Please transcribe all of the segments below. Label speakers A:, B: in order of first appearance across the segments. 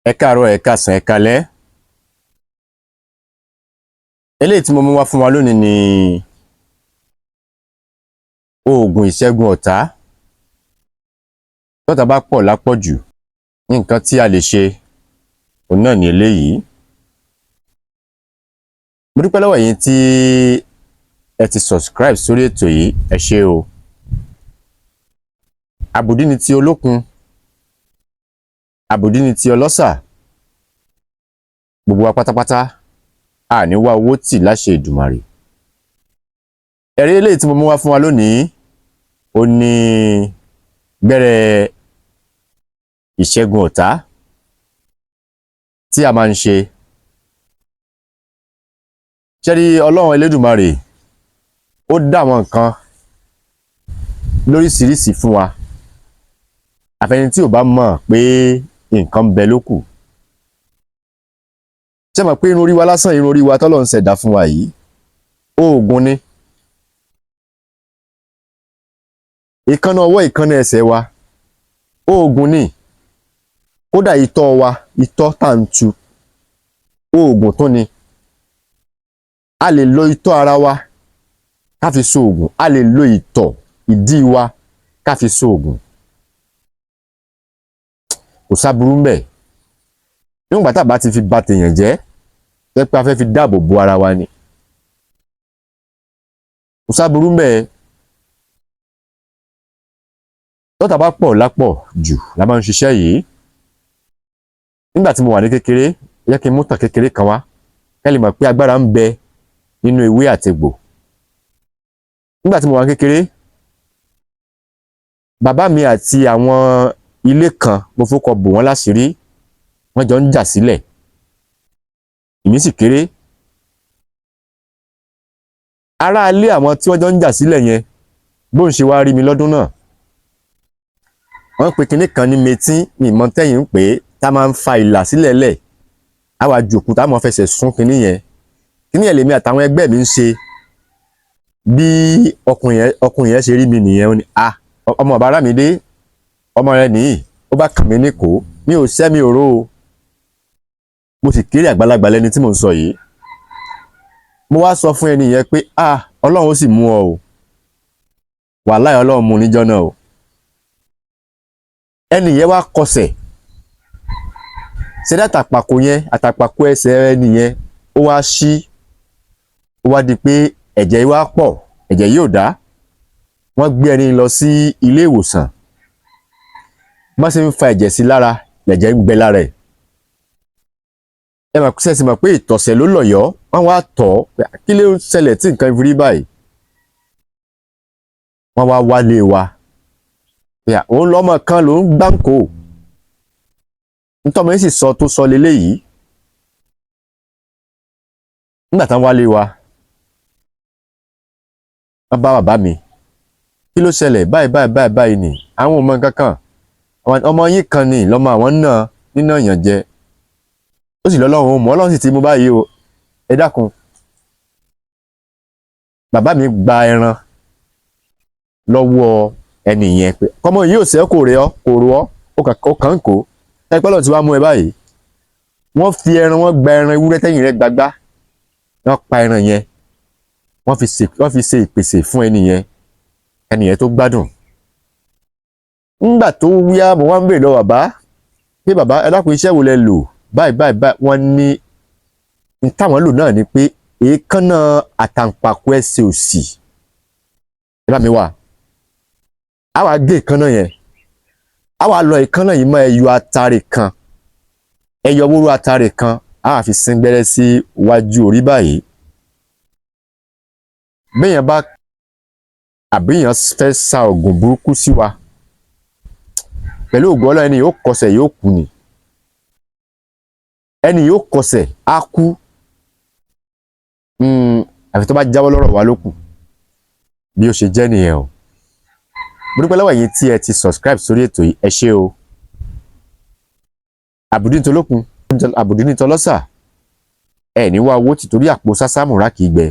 A: Ẹ káàárọ̀, ẹ káàsán, ẹ káalẹ́. Eléyìí tí mo mú wá fún wa lónìí ni oògùn ìṣẹ́gun ọ̀tá. Tọ́tàá bá pọ̀ lápọ̀jù, nǹkan tí a lè ṣe òun náà ni eléyìí. Mo dúpẹ́ lọ́wọ́ ẹ̀yin tí ẹ ti subscribe sórí ètò yìí, ẹ ṣé o. Àbùdí ni ti olókun, àbùdí ni ti ọlọ́ṣà. Gbogbo wa pátápátá, a ní wá owó tì láṣẹ Èdùmàrè. Ẹ̀rí eléyìí tí mo mú wá fún wa lónìí, ó ní gbẹ́rẹ́ ìṣẹ́gun ọ̀tá tí a máa ń ṣe. Ṣé rí Ọlọ́run Elédùmarè, ó dá àwọn nǹkan lóríṣiríṣi fún wa. Àfẹni tí ò bá mọ̀ pé nǹkan ń bẹ ló kù. Ṣé mọ̀ pé irun orí wa lásán, irun orí wa tọ́lọ́run ṣẹ̀dá fún wa yìí, oògùn ni. Èékánná ọwọ́, èékánná ẹsẹ̀ wa, oògùn ni. Kódà itọ́ wa, itọ́ tá à ń tu, oògùn tún ni. A lè lo itọ́ ara wa ká fi so oògùn, a lè lo ìtọ̀ ìdí wa ká fi so oògùn. Kò sáburú ńbẹ̀. Níwọ̀n ìgbà tá a bá ti fi ba tèèyàn jẹ́, jẹ́ pé a fẹ́ fi dáàbò bo ara wa ni. Kò sáburú ńbẹ̀. Tọ́tàá bá pọ̀ lápọ̀ jù la máa ń ṣiṣẹ́ yìí. Nígbà tí mo wà ní kékeré, ẹ jẹ́ kí n mú ìtàn kékeré kan wá, kẹ́ lè mọ̀ pé agbára ń bẹ nínú ewé àtegbò. Nígbà tí mo wà ní kékeré, bàbá mi àti àwọn ilé kan, mo fórúkọ bò wọ́n láṣìírí, wọ́n jọ ń jà sílẹ̀. Èmi sì kéré. Ará ilé àwọn tí wọ́n jọ ń jà sílẹ̀ yẹn, bóun ṣe wá rí mi lọ́dún náà. Wọ́n pe kinní kan ní metín, mi ì mọ̀ tẹ́yìn ń pè é, tá máa ń fa ìlà sílẹ̀ lẹ̀. Á wá ju òkúta, á máa fẹsẹ̀ sún kinní yẹn. Kinní yẹn lèmi àtàwọn ẹgbẹ́ mi ń ṣe. Bí ọkùnrin yẹn ṣe rí mi nìyẹn, ó ní, "À, ọmọ bàbá Rámídé, ọmọ rẹ nìyí." Ó bá kàn mí níkòó, mi ò sẹ́ mi ò ró o. Mo sì kéré, àgbàlagbà lẹni tí mò ń sọ yìí. Mo wá sọ fún ẹni yẹn pé, "Ah, Ọlọ́run ó sì mú ọ o." Wàláhì, Ọlọ́run mú níjọ́ náà o. Ẹni yẹn wá kọsẹ̀. Ṣé àtàpàkò yẹn, àtàpàkò ẹsẹ̀ ẹni yẹn, ó wá ṣí. Ó wá di pé ẹ̀jẹ̀ yìí wá pọ̀, ẹ̀jẹ̀ yìí ò dá. Wọ́n gbé ẹni lọ sí ilé ìwòsàn. Bá ṣe ń fa ẹ̀jẹ̀ sí lára, lẹ̀jẹ̀ ń gbẹ lára ẹ̀. Ẹ mọ̀, ṣe sì mọ̀ pé ìtọ̀sẹ̀ ló lọ̀yọ́, wọ́n wá tọ̀ ọ́ pé kí ló ń ṣẹlẹ̀ tí nǹkan fi rí báyìí. Wọ́n wá wálé wa. Pé òun lọ́mọ kan ló ń gbáǹkó. Ntọ́mọ yìí sì sọ tó sọ leléyìí. Nígbà tán wálé wa, wọ́n bá bàbá mi. Kí ló ṣẹlẹ̀? Báyìí báyìí báyìí báyìí ni. Àwọn ò mọ nǹkan kan. Ọmọ yín kan ni lọ́mọ àwọn náà nínà yàn jẹ. Ó sì lọ́lọ́run ó mọ̀, Ọlọ́run sì ti mú báyìí o. Ẹ dákun. Bàbá mi gba ẹran lọ́wọ́ ẹni yẹn pé kọ́mọ yìí ò sẹ́ kò rẹ̀ ọ́, kò rò ọ́, ó kàn ń kó. Ẹ pẹ́ lọ́n ti wá mú ẹ báyìí. Wọ́n fi ẹran, wọ́n gba ẹran ewúrẹ́ tẹ́yìn rẹ̀ gbagbá. Wọ́n pa ẹran yẹn. Wọ́n fi ṣe ìpèsè fún ẹni yẹn. Ẹni yẹn tó gbádùn. Nígbà tó wíyá, mo wá ń béèrè lọ́wọ́ bàbá pé, "Bàbá, ẹ dákun, iṣẹ́ wo lẹ lò báyìí báyìí báyìí?" Wọ́n ní n táwọn lò náà ni pé èékánná àtàǹpàkò ẹsẹ̀ òsì. Ẹ bá mi wá. A wá gé èékánná yẹn. A wá lọ èékánná yìí mọ́ ẹyọ atare kan. Ẹyọ wóró atare kan, a wá fi sín gbẹ́rẹ́ sí iwájú orí báyìí. Béèyàn bá àbí èèyàn fẹ́ sa ògùn burúkú sí wa, pẹ̀lú ògo Ọlọ́run, ẹni yóò kọsẹ̀, yóò kú ni. Ẹni yóò kọsẹ̀, á kú. Àfi tó bá jáwọ́ lọ́rọ̀ wa ló kù. Bí ó ṣe jẹ́ nìyẹn o. Mo dúpẹ́ lọ́wọ́ ẹ̀yin tí ẹ ti subscribe sórí ètò yìí, ẹ ṣé o. Àbùdí ní tolókun, àbùdí ní tọlọ́sà. Ẹ ní wá owó tìtorí àpò sásámùrà kì í gbẹ.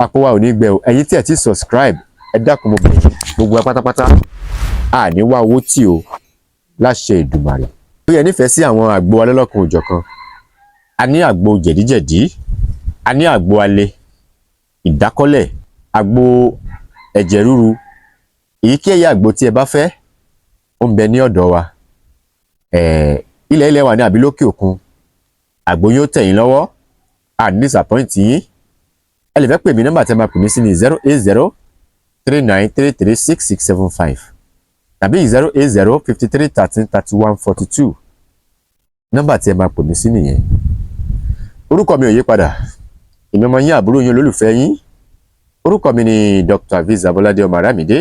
A: Àpò wa ò ní gbẹ o. Ẹ̀yin tí ẹ ti subscribe, ẹ dákun, mo bẹ̀ yín. Gbogbo wa pátápátá, a ní wá owó tì o láṣẹ Èdùmàrè. Bí ẹ nífẹ̀ẹ́ sí àwọn àgbo alọ́lọ́kan òjọ̀kan, a ní àgbo jẹ̀díjẹ̀dí, a ní àgbo alẹ́, ìdákọ́lẹ̀, àgbo ẹ̀jẹ̀ ríru. Èyíkéyìí àgbo tí ẹ bá fẹ́, ó ń bẹ ní ọ̀dọ̀ wa. Ilẹ̀ ilẹ̀ wa ní àbí lókè òkun, àgbo yóò tẹ̀ yín lọ́wọ́, a ní disappoint yín. Ẹ lè fẹ́ pè mí, nọ́mbà tí ẹ máa pè mí sí ní 08039336675 tàbí 08053133142. Nọ́mbà tí ẹ máa pè mí sí nìyẹn. Orúkọ mi ò yí padà, èmi ọmọ yín, àbúrò yín, olólùfẹ́ yín. Orúkọ mi ni Dr. Aviz Abolade ọmọ Aramide.